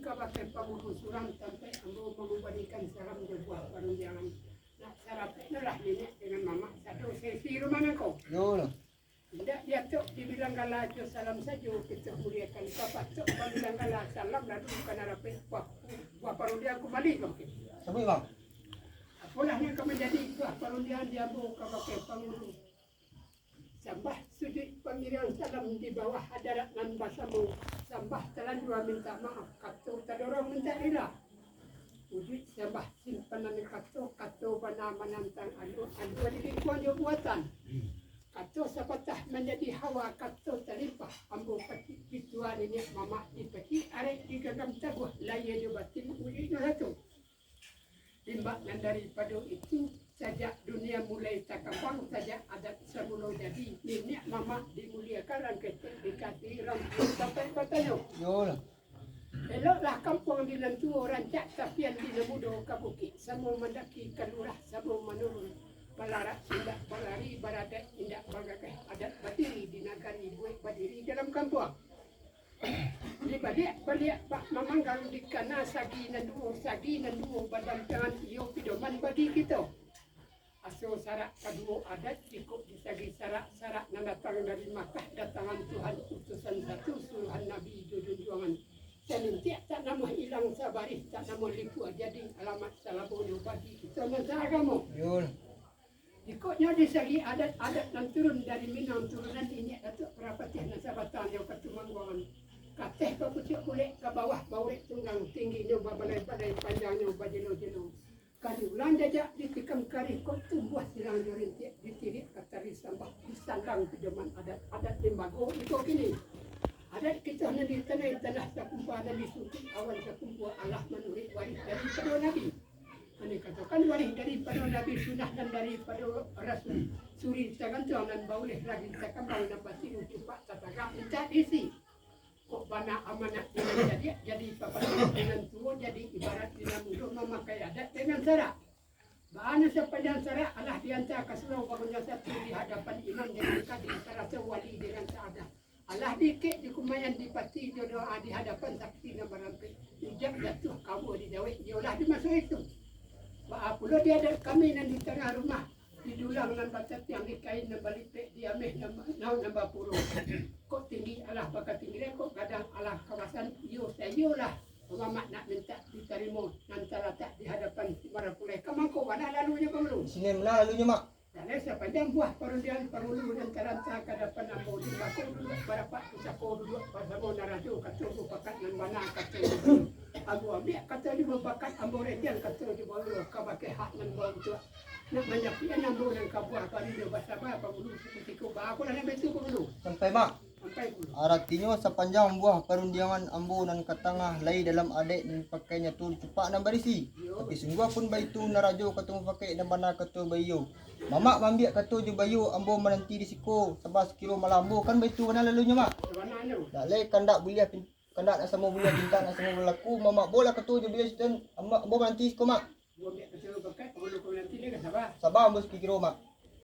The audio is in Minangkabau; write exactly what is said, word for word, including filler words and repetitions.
Kabake pangulu surang tampek ambo mangubalikan salam jo buah parundiangan. Nak sarapek lah niniak dengan mamak sado sesi rumah nangko. Yo lah. Indak diatok dibilang gala jo salam sajo, kito muliakan papatok pambilang gala salam lalu kana rapek buah, buah parundiangan kumbali ka mungkin. Sabuik, Bang. Apolah nan ka manjadi buah parundiangan di ambo kabake pangulu. Sambah sujuik pangirian salam di bawah hadarat nan basamo. Sambah talanjua mintak maaf, kato tadorong mintak rila. Ujuik sambah simpanan kato, kato bana manantang alua, alua di lingkuang jo buatan. Kato sapatah manjadi hawa, kato talimpah ambo pacik pitua niniak mamak dipacik arek diganggam taguah, lahia jo batin ujuik jo satu. Limbak nan daripado itu, sajak dunia mulai takambang, sajak adat samulo jadi, niniak mamak dimuliakan, rang ketek dikasihi, rang tampek batanyo. Yo lah. Eloklah kampuang di nan tuo, rancak tapian di nan mudo, ka bukik samo mandaki, ka lurah samo manurun, balarak indak balari, baradaik indak bagagah, adat badiri di nagari, buek badiri dalam kampuang. Dibaliak-baliak bak mamanggang, dikana sagi nan duo, sagi nan duo badampiangan, iyo pidoman bagi kito. Aso sarak kaduo adat, jikok disagi sarak, sarak nan datang dari Makkah, datangan Tuhan, utusan satu, suruhan Nabi jo junjuangan. Salintiak tak namuah ilang, sabarih tak namuah lipuah, jadi alamat salamonyo bagi kito nan saagamo. Yul. Jikok nyo disagi adat-adat nan turun dari Minang, turunan niniak Datuak Parapatiah nan sabatang jo Katumangguangan, ka ateh bapucuak bulek, ka bawah baurek tunggang, tingginyo babalai-balai, panjangnyo bajelo-jelo. Kali ulang jajak ditikam karih, kok tumbuah silang jo rintiak, ditiriak ka tari sambah, disandang pidoman adat, adat limbago iko kini. Adat kito nan di tanah, tanah sakumpa nan disuntik, awan sakumpa alah manuruik warih daripado Nabi. Nan dikatokan warih daripado Nabi, sunnah nan daripado Rasul, suri tagantuang nan bauleh, ragi takambang nan basiru, cupak tatagak mintak diisi. Kok bana amanat di nan cadiak, jadi papatah di nan tuo, jadi ibarat di nan mudo, mamakai adat dengan sarak. Bana sapanjang sarak, alah dianta ka surau bangunan satu di hadapan imam dengan kadi, sarato wali dengan saadah. Alah diikek di kumaian, dipati jo doa di hadapan saksi nan barampek. Ijab jatuah kabuah dijawek, iyolah di maso itu. Baa pulo di adat kami nan di tangah rumah, di dulang nan batatiang, di kain nan balipek, di ameh nan ba-, naun nan bapuro. Kok tinggi alah bakatinggian, kok gadang alah kawasan, iyo saiyolah. Mamak nak mintak ditarimo, nan talatak di hadapan si Marapulai. Ka mangko bana lalunyo pangulu. Sini bana lalunyo, Mak. Jaleh sapanjang buah parundiangan pangulu nan taranta ka dapan ambo, di bako duduak barapak, pusako duduak basamo, narajo kato bapakat nan bana kato. Ambo ambiak kato di bapakat, ambo rendiang kato di bawilo, kabake hak nan bauntuak. Nak manyapian ambo nan ka buah barinyo, basaba pangulu sakutiko, baapolah nan baitu pangulu. Sampai, Mak. Aratinyo, sapanjang buah parundiangan ambo nan ka tangah, lai dalam adaik nan pakaian nyato, cupak nan barisi. Tapi sungguah pun baitu, narajo kato mufakaik, nan bana kato baiyo. Mamak maambiak kato jo baiyo, ambo mananti di siko, saba sakiro malah ambo, kan baitu bana lalunyo, Mak? Dak lai kandak buliah pin-, kandak nak samo buliah, pintak nak samo balaku, mamak bolah kato jo baiyo, sitan, ambo, ambo mananti siko, Mak. Saba ambo sakiro, Mak.